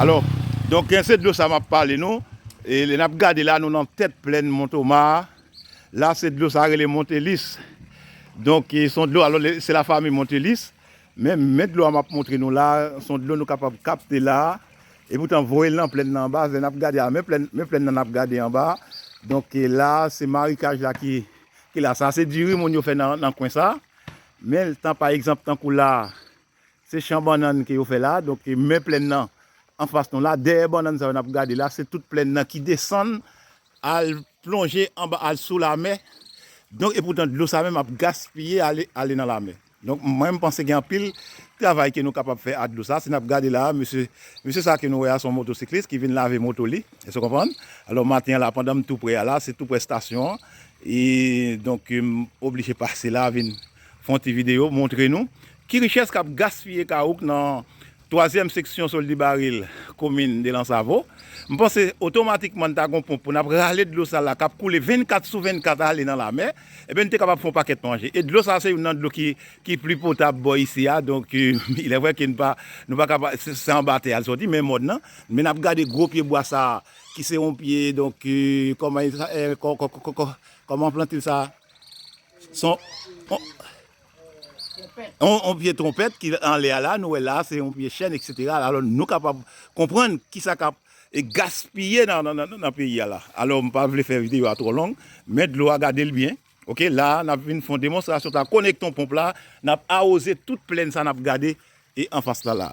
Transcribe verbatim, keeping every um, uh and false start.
Alò, donk, se dlo sa m ap pale nou. E lè n ap gade la, nou nan tèt plèn Montoma. La, se dlo sa rele Montelis. Donk, e se yon dlo, alò, se la fami Montelis. Men, men dlo a m ap montre nou la, se yon dlo nou kapab kapte la. E poutan, voye l nan plèn nan anba, lè n ap gade a, men plèn, men plèn nan n ap gade anba. Donk, e la, se marikaj la ki, ki la. Sa, se diri moun yo fè nan, nan kwen sa. Men, tan, pa egzanp, tankou la, se chan bannann ke yo fè la. Donk, men plèn nan anfas nou la. Dèyè bannann sa yo n ap gade la, se tout plèn nan ki desann, al plonje anba, al sou lamè. Donk, e poutan, dlo sa menm ap gaspiye ale, ale nan lamè. Donk, mwen, m panse gen anpil travay ke nou kapab fè ak dlo sa. Si n ap gade la, mesye, mesye sa ke nou wè a, se yon motosiklis ki vin lave moto li. Èske w konprann? Alò, maten an la, pandan m tou prè a la, se tou prè estasyon an. E donk, m oblije pase la, vin fè yon ti videyo, montre nou ki richès k ap gaspiye kawouk nan twazyèm seksyon Soldibaril, komin de Lansavo. M panse otomatikman n ta gon ponp pou n ap rale dlo sa la k ap koule vennkat sou vennkat ale nan lamè. Ebyen, n te kapab fè yon pakèt manje. E dlo sa se youn nan dlo ki, ki pli potab bò isi a. Donk, euh, il est vrai ke n pa, nou pa kapab, se, se anba tè a l soti, men mòn nan. Men n ap gade gwo pye bwa sa, ki se yon pye, donk, euh, kòman, euh, kò-, kò-, kò-, kò-, kò-, kòman plante l sa? Se yon, yon, yon, yon pye twonpèt ki anlè a la, nou wè la, se yon pye chèn, etsetera. Alò, nou kapab konprann kisa k ap, e, gaspiye nan, nan, nan, nan peyi a la. Alò, m pa vle fè videyo a twò long, men dlo a, gade l byen. Oke, la, n ap vin fè yon demonstrasyon, ta konekte yon ponp la, n ap awoze tout plèn sa n ap gade, e anfas la, la.